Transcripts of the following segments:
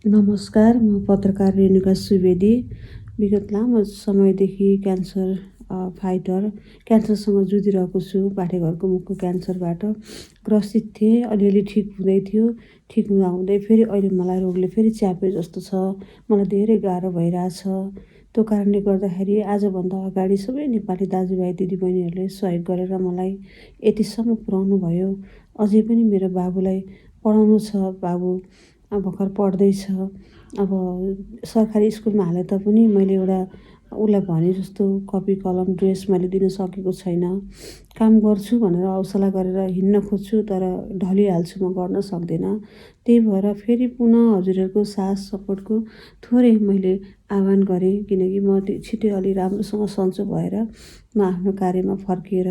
नमस्कार, म पत्रकार रेणुका सुवेदी। विगत लामो समयदेखि फाइटर क्यान्सरसँग जुधिरहेको छु। पाठेघरको मुखको क्यान्सरबाट ग्रसित थिएँ। अलिअलि ठिक हुँदै थियो। ठिक हुँदाहुँदै फेरि अहिले मलाई रोगले फेरि च्याप्यो जस्तो छ। मलाई धेरै गाह्रो भइरहेछ। त्यो कारणले गर्दाखेरि आजभन्दा अगाडि सबै नेपाली दाजुभाइ दिदीबहिनीहरूले सहयोग गरेर मलाई यतिसम्म पुर्याउनु भयो। अझै पनि मेरो बाबुलाई पढाउनु छ। बाबु भर्खर पढ्दैछ। अब सरकारी स्कुलमा हाले तापनि मैले एउटा उसलाई भने जस्तो कपी कलम ड्रेस मैले दिन सकेको छैन। काम गर्छु भनेर हौसला गरेर हिँड्न खोज्छु, तर ढलिहाल्छु, म गर्न सक्दिनँ। त्यही भएर फेरि पुनः हजुरहरूको साथ सपोर्टको थोरै मैले आह्वान गरेँ, किनकि म छिटै अलि राम्रोसँग सन्चो भएर म आफ्नो कार्यमा फर्किएर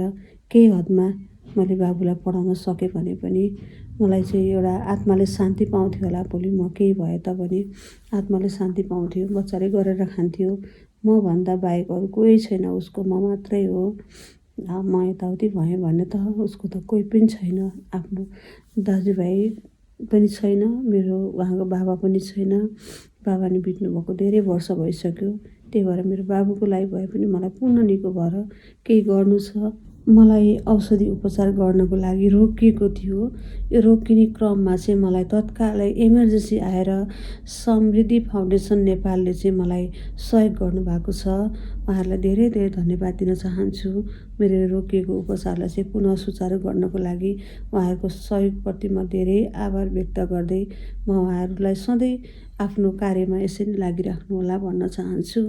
केही हदमा मैले बाबुलाई पढाउन सकेँ भने पनि मलाई चाहिँ एउटा आत्माले शान्ति पाउँथ्यो होला। भोलि म केही भए तापनि आत्माले शान्ति पाउँथ्यो। बच्चाले गरेर खान्थ्यो। म भन्दा बाहेक अरू कोही छैन उसको, म मात्रै हो। म यताउति भएँ भने त उसको त कोही पनि छैन। आफ्नो दाजुभाइ पनि छैन। मेरो उहाँको बाबा पनि छैन। बाबा नि बित्नुभएको धेरै वर्ष भइसक्यो। त्यही भएर मेरो बाबुको लागि भए पनि मलाई पुनः निको भएर केही गर्नु छ। मलाई औषधि उपचार गर्नको लागि रोकिएको थियो। यो रोकिने क्रममा चाहिँ मलाई तत्कालै इमर्जेन्सी आएर समृद्धि फाउन्डेसन नेपालले चाहिँ मलाई सहयोग गर्नुभएको छ। उहाँहरूलाई धेरै धेरै धन्यवाद दिन चाहन्छु। मेरो रोकिएको उपचारलाई चाहिँ पुनः सुचारू गर्नको लागि उहाँहरूको सहयोगप्रति म धेरै आभार व्यक्त गर्दै म उहाँहरूलाई सधैँ आफ्नो कार्यमा यसरी लागिराख्नुहोला भन्न चाहन्छु।